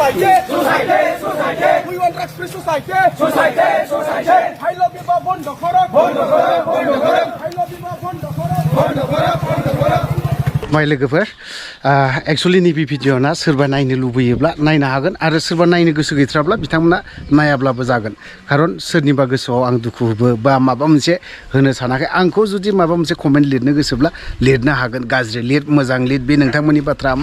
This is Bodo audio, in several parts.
society. We want drugs-free society. I love you, bondo korok. I love you, bondo korok. My लोगोफोर एक्चुअली नैबे भिडिअ'ना सोरबा नायनो लुबैयोब्ला नायनो हागोन आरो सोरबा नायनो गोसो गैथ्राब्ला बिथांमोना नायाब्लाबो जागोन खारन सोरनिबा गोसोआव आं दुखुबो बा माबा मोनसे होनो सानाखै आंखौ जुदि माबा मोनसे कमेन्ट लिरनो गोसोब्ला लिरनो हागोन गाज्रि लिर मोजां लिर बे नोंथांमोननि बाथ्रा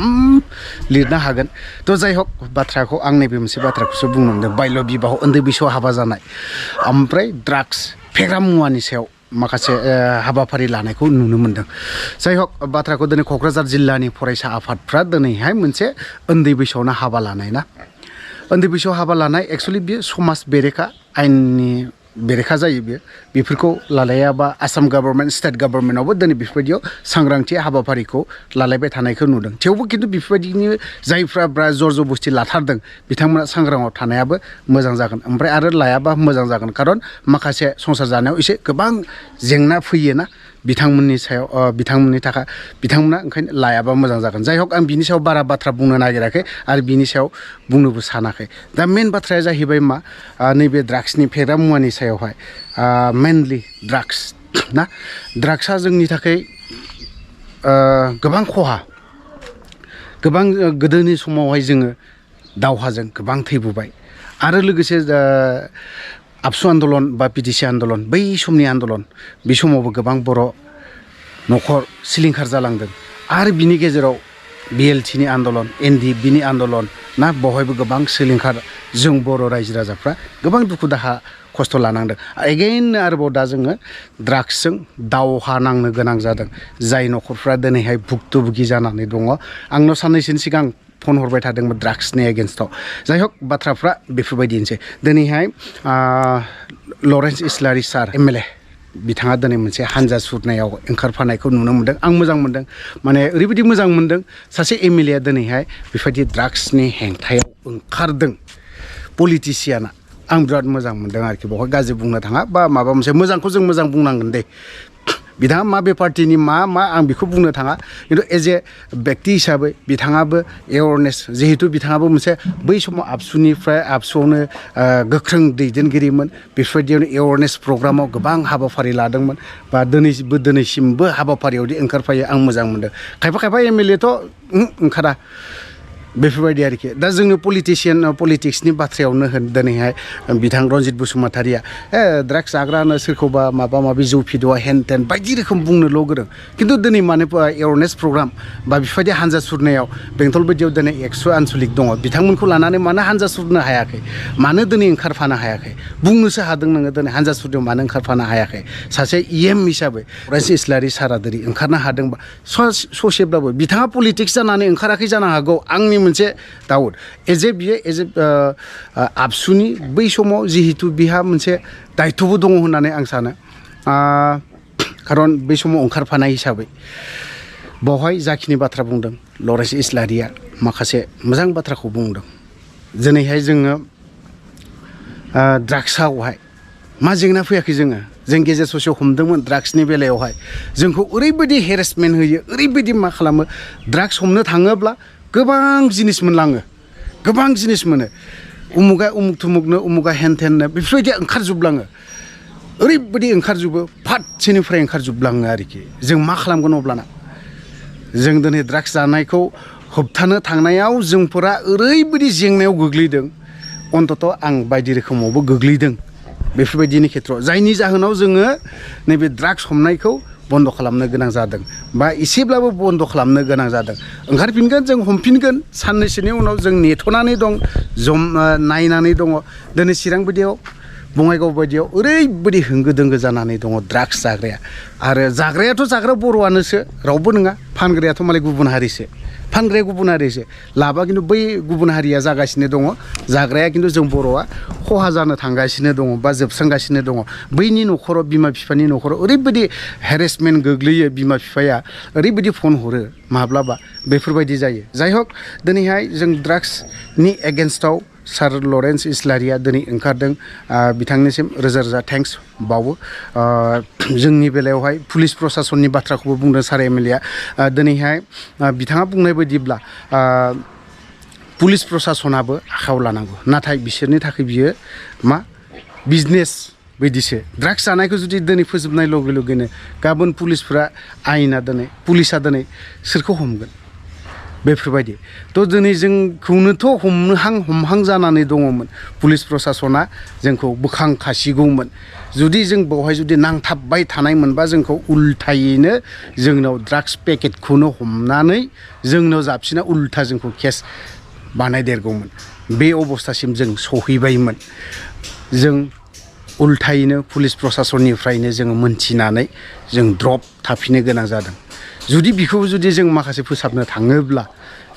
लिरनो हागोन थ' जाय हक बाथ्राखौ आं नैबे मोनसे बाथ्राखौसो बुंनो मोनदों बाल्य बिबाह उन्दै बैसोआव हाबा जानाय ओमफ्राय ड्राग्स फेग्रा मुवानि सायाव माखासे हाबाफारि लानायखौ नुनो मोनदों जाय हक बाथ्राखौ दिनै क'क्राझार जिल्लानि फरायसा आफादफ्रा दिनैहाय मोनसे उन्दै बैसोआवनो हाबा लानाय ना उन्दै बैसोआव हाबा लानाय एक्चुअलि बेयो समाज बेरेखा आयेननि बेरेखा जायो बेयो बेफोरखौ लालायाबा आसाम गभर्नमेन्ट स्टेट गभर्नमेन्टआवबो दिनै बेफोरबायदियाव सांग्रांथि हाबाफारिखौ लालायबाय थानायखौ नुदों थेवबो खिन्थु बेफोरबायदिनि जायफ्रा जर जबस्थि लाथारदों बिथांमोना सांग्राङाव थानायाबो मोजां जागोन ओमफ्राय आरो लायाबा मोजां जागोन खारन माखासे संसार जानायाव एसे गोबां जेंना फैयोना बिथांमोननि सायाव बिथांमोननि थाखाय बिथांमोना ओंखायनो लायाबा मोजां जागोन जाय हक आं बिनि सायाव बारा बाथ्रा बुंनो नागिराखै आरो बिनि सायाव बुंनोबो सानाखै दा मेन बाथ्राया जाहैबाय मा नैबे ड्राग्सनि फेग्रा मुवानि सायावहाय मेनलि ड्राग्स ना ड्राग्सआ जोंनि थाखाय गोबां खहा गोबां गोदोनि समावहाय जोङो दावहाजों गोबां थैबोबाय आरो लोगोसे आबसु आन्दलन बा पिटिसि आन्दलन बै समनि आन्दलन बे समावबो गोबां बर' न'खर सिलिंखार जालांदों आरो बिनि गेजेराव बिएलटिनि आन्दलन एनडिएफबिनि आन्दलन ना बेवहायबो गोबां सिलिंखार जों बर' रायजो राजाफ्रा गोबां दुखु दाहा खस्थ' लानांदों एगेइन आरोबाव दा जोङो ड्राग्सजों दावहा नांनो गोनां जादों जाय न'खरफ्रा दिनैहाय भुक्तभुगि जानानै दङ आंनाव साननैसोनि सिगां फन हरबाय थादोंमोन ड्राग्सनि एगेन्स्टआव जाय हक बाथ्राफ्रा बेफोरबायदिनोसै दिनैहाय लरेन्स इस्लारि सार एमएलए बिथाङा दिनै मोनसे हानजा सुरनायाव ओंखारफानायखौ नुनो मोनदों आं मोजां मोनदों माने ओरैबायदि मोजां मोनदों सासे एमएलएआ दिनैहाय बेफोरबायदि ड्राग्सनि हेंथायाव ओंखारदों पलिटिसियाना आं बिराद मोजां मोनदों आरोखि बेवहाय गाज्रि बुंनो थाङा बा माबा मोनसे मोजांखौ जों मोजां बुंनांगोन दे बिथाङा माबे पार्टिनि मा आं बेखौ बुंनो थाङा खिन्थु एज ए व्यक्ति हिसाबै बिथाङाबो एवारनेस जिहेतु बिथाङाबो मोनसे बै समाव आबसुआवनो गोख्रों दैदेनगिरिमोन बेफोरबायदियावनो एवारनेस प्रग्रामाव गोबां हाबाफारि लादोंमोन बा दिनैसिमबो हाबाफारियावदि ओंखारफायो आं मोजां मोनदों खायफा एमएलएथ' ओंखारा बेफोरबायदि आरोखि दा जोंनो पलिटिक्सनि बाथ्रायावनो होन दिनैहाय बिथां रनजित बसुमतारिया ड्राग्स जाग्रानो सोरखौबा माबा माबि जौ फिद'आ हेन टेन बायदि रोखोम बुंनोल' गोरों खिन्थु दिनै माने एवारनेस प्रग्राम बा बेफोरबायदि हानजा सुरनायाव बेंटल बायदियाव दिनै 100 आनसलिक दङ बिथांमोनखौ लानानै मानो हानजा सुरनो हायाखै मानो दिनै ओंखारफानो हायाखै बुंनोसो हादों नोङो दिनै हानजा सुरनायाव मानो ओंखारफानो हायाखै सासे इएम हिसाबै लरेन्स इस्लारि सारा दिनै ओंखारनो हादोंबा ससेब्लाबो बिथाङा पलिटिक्स जानानै ओंखाराखै जानो हागौ आंनि मोनसे दाउट एज ए आबसुनि बै समाव जिहेतु बिहा मोनसे दायथ'बो दङ होननानै आं सानो खारन बै समाव ओंखारफानाय हिसाबै बेवहाय जाखिनि बाथ्रा बुंदों लरेन्स इस्लारिया माखासे मोजां बाथ्राखौ बुंदों दिनैहाय जोङो ड्राग्सआवहाय मा जेंना फैयाखै जों गेजेर ससेयाव हमदोंमोन ड्राग्सनि बेलायावहाय जोंखौ ओरैबायदि हेरेसमेन्ट होयो ओरैबायदि मा खालामो ड्राग्स हमनो थाङोब्ला गोबां जिनिस मोनलाङो गोबां जिनिस मोनो उमुगा उमुक थुमुकनो उमुगा हेन थेननो बेफोरबायदि ओंखारजोबलाङो ओरैबायदि ओंखारजोबो फारसेनिफ्राय ओंखारजोबलाङो आरोखि जों मा खालामगोन अब्लाना जों दिनै ड्राग्स जानायखौ होबथानो थांनायाव जोंफोरा ओरैबायदि जेंनायाव गोग्लैदों अन्तत' आं बायदि रोखोमावबो गोग्लैदों बेफोरबायदिनि खेथ्रआव जायनि जाहोनाव जोङो नैबे ड्राग्स हमनायखौ बन्द' खालामनो गोनां जादों बा एसेब्लाबो बन्द' खालामनो गोनां जादों ओंखारफिनगोन जों हमफिनगोन साननैसोनि उनाव जों नेथ'नानै दं नायनानै दङ दिनै चिरां बायदियाव बङाइगाव बायदियाव ओरैबायदि होंगो दोंगो जानानै दङ ड्राग्स जाग्राया आरो जाग्रायाथ' जाग्रा बर'आनोसो रावबो नङा फानग्रायाथ' मालाय गुबुन हारिसो फानग्राया गुबुन हारिसो लाबा खिन्थु बै गुबुन हारिया जागासिनो दङ जाग्राया खिन्थु जों बर'आ खहा जानो थांगासिनो दङ बा जोबस्रांगासिनो दङ बैनि न'खराव बिमा बिफानि न'खराव ओरैबायदि हेरेसमेन्ट गोग्लैयो बिमा बिफाया ओरैबायदि फन हरो माब्लाबा बेफोरबायदि जायो जाय हक दिनैहाय जों ड्राग्सनि एगेन्स्टआव सार लरेन्स इस्लारिया दिनै ओंखारदों बिथांनिसिम रोजा रोजा थेंक्स बावो जोंनि बेलायावहाय पुलिस प्रसासननि बाथ्राखौबो बुंदों सार एमएलएआ दिनैहाय बिथाङा बुंनाय बायदिब्ला पुलिस प्रशासनाबो आखायाव लानांगौ नाथाय बिसोरनि थाखाय बियो मा बिजनेस बायदिसो ड्राग्स जानायखौ जुदि दिनै फोजोबनाय लगे लगेनो गाबोन पुलिसफोरा आयेना दिनै पुलिसा दिनै सोरखौ हमगोन बेफोरबायदि थ' दिनै जोंखौनोथ' हमहां जानानै दङमोन पुलिस प्रशासना जोंखौ बोखांखासिगौमोन जुदि जों बेवहाय जुदि नांथाबबाय थानाय मोनबा जोंखौ उल्थायैनो जोंनाव ड्राग्स पेकेटखौनो हमनानै जोंनाव जाबसिना उल्था जोंखौ केस बानायदेरगौमोन बे अबस्थासिम जों सहैबायमोन जों उल्थायैनो पुलिस प्रशासननिफ्रायनो जोङो मोनथिनानै जों द्रप थाफिनो गोनां जादों जुदि बिखौ जुदि जों माखासे फोसाबनो थाङोब्ला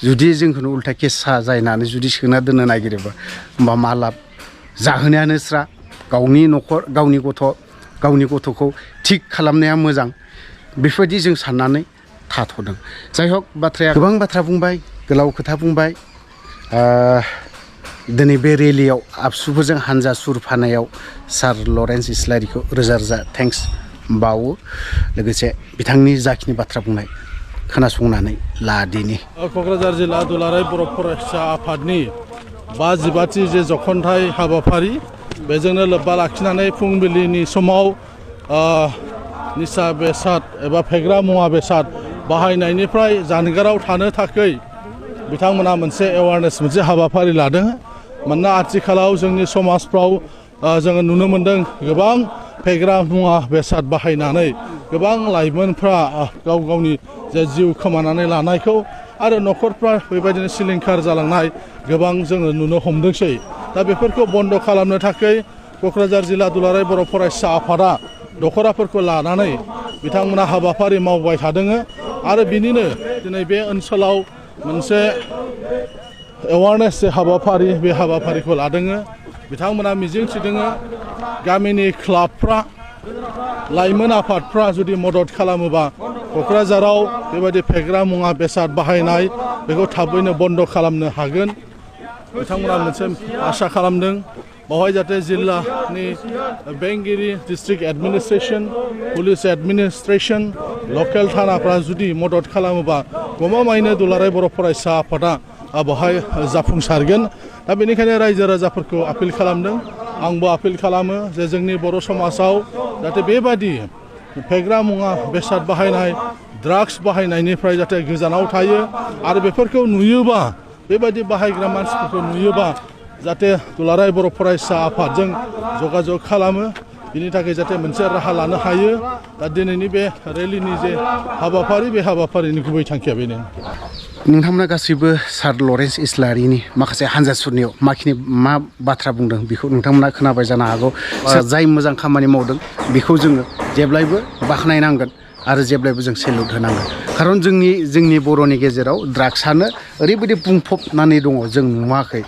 जुदि जोंखौनो उल्था केस साजायनानै जुदि सोना दोननो नागिरोबा होमबा मा लाब जाहोनायानो स्रा गावनि न'खर गावनि गथ'खौ थिग खालामनाया मोजां बेफोरबायदि जों साननानै थाथ'दों जाय हक बाथ्राया गोबां बाथ्रा बुंबाय गोलाव खोथा बुंबाय दिनै बे रेलियाव आबसुफोरजों हानजा सुरफानायाव सार लरेन्स इस्लारिखौ रोजा रोजा थेंक्स बावो लोगोसे बिथांनि जाखिनि बाथ्रा बुंनाय खोनासंनानै लादिनि क'क्राझार जिल्ला दुलाराय बर' फरायसा आफादनि 5-15थि जे जखनथाइ हाबाफारि बेजोंनो लोब्बा लाखिनानै फुंबिलिनि समाव निसा बेसाद एबा फेग्रा मुवा बेसाद बाहायनायनिफ्राय जानगाराव थानो थाखाय बिथांमोना मोनसे एवारनेस मोनसे हाबाफारि लादों मानोना आथिखालाव जोंनि समाजफ्राव जोङो नुनो मोन्दों गोबां फेग्रा मुवा बेसाद बाहायनानै गोबां लाइमोनफ्रा गाव गावनि जे जिउ खोमानानै लानायखौ आरो न'खरफ्रा बेबायदिनो सिलिंखार जालांनाय गोबां जोङो नुनो हमदोंसै दा बेफोरखौ बन्द' खालामनो थाखाय क'क्राझार जिल्ला दुलाराय बर' फरायसा आफादा दख'राफोरखौ लानानै बिथांमोना हाबाफारि मावबाय थादों आरो बिनिनो दिनै बे ओनसोलाव मोनसे एवारनेस हाबाफारि बे हाबाफारिखौ लादों बिथांमोना मिजिं थिदों गामिनि क्लाबफ्रा लाइमोन आफादफ्रा जुदि मदद खालामोबा क'क्राझाराव बेबायदि फेग्रा मुवा बेसाद बाहायनाय बेखौ थाबैनो बन्द' खालामनो हागोन बिथांमोना मोनसे आसा खालामदों बावहाय जाहाथे जिल्लानि बेंगिरि डिस्ट्रिक्ट एडमिनिस्ट्रेसन पुलिस एडमिनिस्ट्रेसन लकेल थानाफ्रा जुदि मदद खालामोबा गमामायैनो दुलाराय बर' फरायसा आफादा बावहाय जाफुंसारगोन दा बेनिखायनो रायजो राजाफोरखौ आपिल खालामदों आंबो आपिल खालामो जे जोंनि बर' समाजाव जाहाथे बेबादि फेग्रा मुवा बेसाद बाहायनाय ड्राग्स बाहायनायनिफ्राय जाहाथे गोजानाव थायो आरो बेफोरखौ नुयोबा बेबायदि बाहायग्रा मानसिफोरखौ नुयोबा जाहाथे दुलाराय बर' फरायसा आफादजों जगाजग खालामो बिनि थाखाय जाहाथे मोनसे राहा लानो हायो दा दिनैनि बे रेलिनि जे हाबाफारि बे हाबाफारिनि गुबै थांखिया बेनो नोंथांमोना गासैबो सार लरेन्स इस्लारिनि माखासे हानजा सुरनायाव मा बाथ्रा बुंदों बेखौ नोंथांमोना खोनाबाय जानो हागौ जाय मोजां खामानि मावदों बेखौ जोङो जेब्लायबो बाख्नायनांगोन आरो जेब्लायबो जों सेलुट होनांगोन खारन जोंनि बर'नि गेजेराव ड्राग्सआनो ओरैबायदि बुंफबनानै दङ जों नुवाखै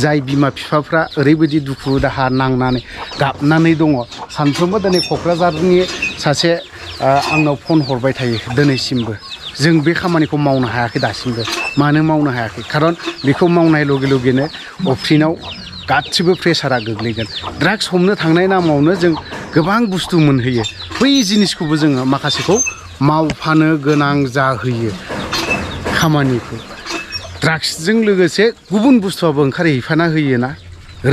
जाय बिमा बिफाफ्रा ओरैबायदि दुखु दाहा नांनानै गाबनानै दङ सानफ्रोमबो दिनै क'क्राझारनि सासे आंनाव फन हरबाय थायो दिनैसिमबो जों बे खामानिखौ मावनो हायाखै दासिमबो मानो मावनो हायाखै खारन बेखौ मावनाय लगे लगेनो अफ्रिनाव गासिबो प्रेसारा गोग्लैगोन ड्राग्स हमनो थांनाय नामावनो जों गोबां बुस्थु मोनहैयो बै जिनिसखौबो जोङो माखासेखौ मावफानो गोनां जाहैयो खामानिखौ ड्राग्सजों लोगोसे गुबुन बुस्थुआबो ओंखारहैफाना होयोना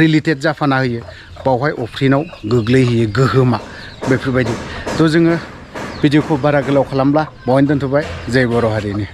रिलेटेड जाफाना होयो बावहाय अफ्रिनाव गोग्लैहैयो गोहोमा बेफोरबायदि थ' जोङो भिडिअखौ बारा गोलाव खालामब्ला बावहायनो दोनथ'बाय जय बर' हारिनि